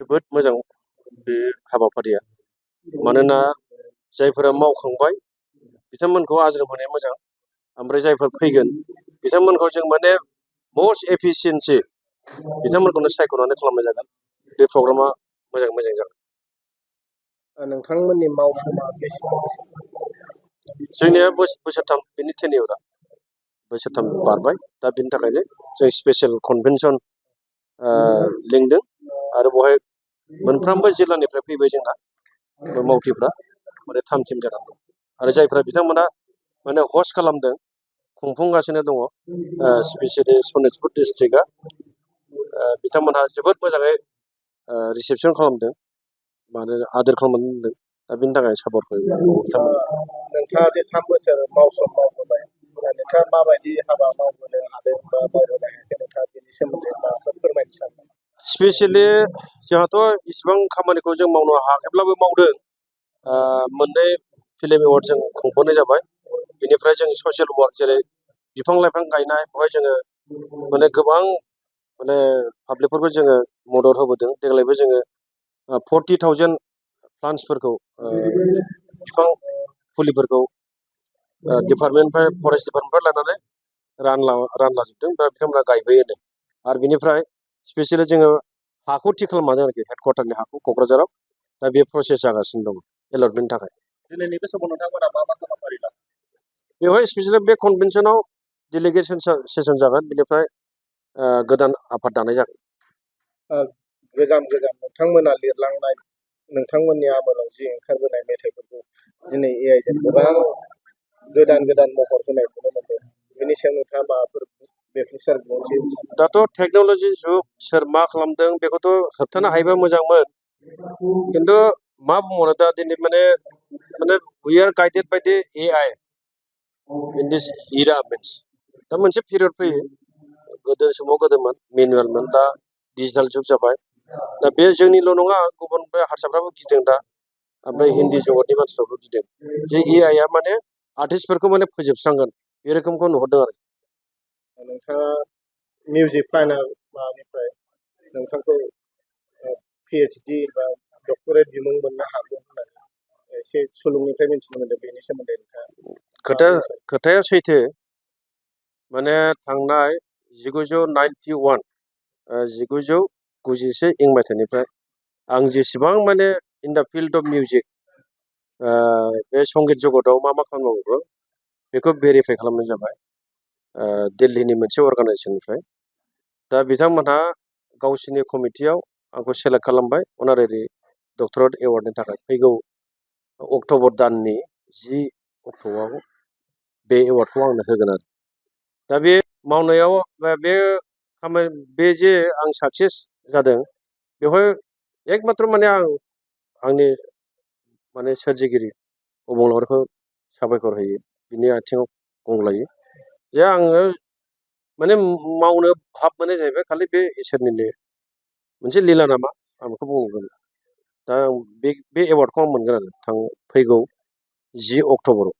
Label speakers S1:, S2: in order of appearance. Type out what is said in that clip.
S1: जोबोद मोजां बे हाबाफारिया मानोना जायफोरा मावखांबाय बिथांमोनखौ आज्रोम होनाया मोजां ओमफ्राय जायफोर फैगोन बिथांमोनखौ जों माने मस्ट एफिसियेन्सि बिथांमोनखौनो सायख'नानै खालामनाय जागोन बे प्रग्रामा मोजां जागोन
S2: नोंथांमोननि मावसमा बेसेबां
S1: जोंनिया बोसोरथाम बेनि टेनियरा बोसोरथाम बारबाय दा बेनि थाखायनो जों स्पेशेल कनभेनसन लिंदों आरो बेवहाय मोनफ्रोमबो जिल्लानिफ्राय फैबाय जोंना मावथिफ्रा माने थाम थिम जानानै दं आरो जायफ्रा बिथांमोना माने हस्ट खालामदों खुंफुंगासिनो दङ स्पेसियेलि सनितपुर डिस्ट्रिक्टआ बिथांमोनहा जोबोद मोजाङै रिसेपसन खालामदों माने आदोर खालामनानै दोनदों दा बेनि थाखाय सापर्ट होयो
S2: नोंथाङा जे 3 बोसोर मावसम मावबोबाय नोंथाङा माबायदि हाबा मावबोनो हादों बा मावबोनो हायाखै नोंथाङा बेनि सोमोन्दै माबाफोर फोरमायनो सानो
S1: स्पेसियेलि जोंहाथ' इसिबां खामानिखौ जों मावनो हायाखैब्लाबो मावदों मोननै फिल्म एवार्ड जों खुंबोनाय जाबाय बेनिफ्राय जों ससियेल वार्क जेरै बिफां लाइफां गायनाय बेवहाय जोङो माने गोबां माने पाब्लिकफोरखौ जोङो मदद होबोदों देग्लायबो जोङो 40,000 प्लान्टसफोरखौ बिफां फुलिफोरखौ डिपार्टमेन्टनिफ्राय फरेस्ट डिपार्टमेन्टनिफ्राय लानानै रानलाजोबदों दा बिथांमोना गायबायानो आरो बिनिफ्राय स्पेसियेलि जोङो हाखौ थि खालामनानै आरोखि हेडक्वार्टारनि हाखौ क'क्राझाराव दा बे प्रसेस जागासिनो दं एलटमेन्टनि थाखाय
S2: दिनैनि बे समाव नोंथांमोना मा हाबाफारि लादों
S1: बेवहाय स्पेसियेलि बे कनभेनसनाव डेलिगेसन सेसन जागोन बेनिफ्राय गोदान आफाद दानाय जागोन
S2: गोजाम नोंथांमोना लिरलांनाय नोंथांमोननि आमोलाव जि ओंखारबोनाय मेथाइफोरखौ दिनै एआइजों गोबां गोदान महर होनाय नुनो मोनदों बेनि सायाव नोंथाङा माबाफोर बेफोर
S1: दाथ' टेक्न'लजि जुग सोर मा खालामदों बेखौथ' होबथानो हायोबा मोजांमोन खिन्थु मा बुंबावनो दा दिनै माने we are guided by the AI in this era means दा मोनसे पिरियड फैयो गोदो समाव गोदोमोन मेनुवेलमोन दा डिजिटेल जुग जाबाय दा बे जोंनिल' नङा गुबुन बे हारसाफ्राबो गिदों दा ओमफ्राय हिन्दी जगतनि मानसिफ्राबो गिदों जे एआइआ माने आर्टिस्टफोरखौ माने फोजोबस्रांगोन बे रोखोमखौ नुहरदों आरो
S2: नोंथाङा मिउजिक फाइनाल माबानिफ्राय नोंथांखौ पिएइचडि बा डक्टरेट बिमुं मोननो हागौ होननानै एसे सुलुंनिफ्राय मिथिनो मोनदों बेनि सोमोन्दै नोंथाङा
S1: खोथाया सैथो माने थांनाय 1991 इं मायथाइनिफ्राय आं जेसेबां माने इन दा फिल्ड अफ मिउजिक बे संगित जगतआव मा खामानि मावो बेखौ भेरिफाइ खालामनाय जाबाय दिल्लीनि मोनसे अर्गानाइजेसननिफ्राय दा बिथांमोनहा गावसिनि कमिटियाव आंखौ सेलेक्ट खालामबाय अनारारि डक्टरेट एवार्डनि थाखाय फैगौ अक्ट'बर दाननि 10 अक्ट'आव बे एवार्डखौ आंनो होगोन आरो दा बे मावनायाव बे खामानि बे जे आं साक्सेस जादों बेवहाय एकमात्र माने आंनि माने सोरजिगिरि अबंलावरिखौ साबायखर होयो बिनि आथिङाव गंग्लायो जे आङो माने मावनो भाब मोननाय जाहैबाय खालि बे इसोरनिनो मोनसे लीला नामा आं बेखौ बुंगोन दा बे एवार्डखौ आं मोनगोन आरो फैगौ 10 अक्ट'बराव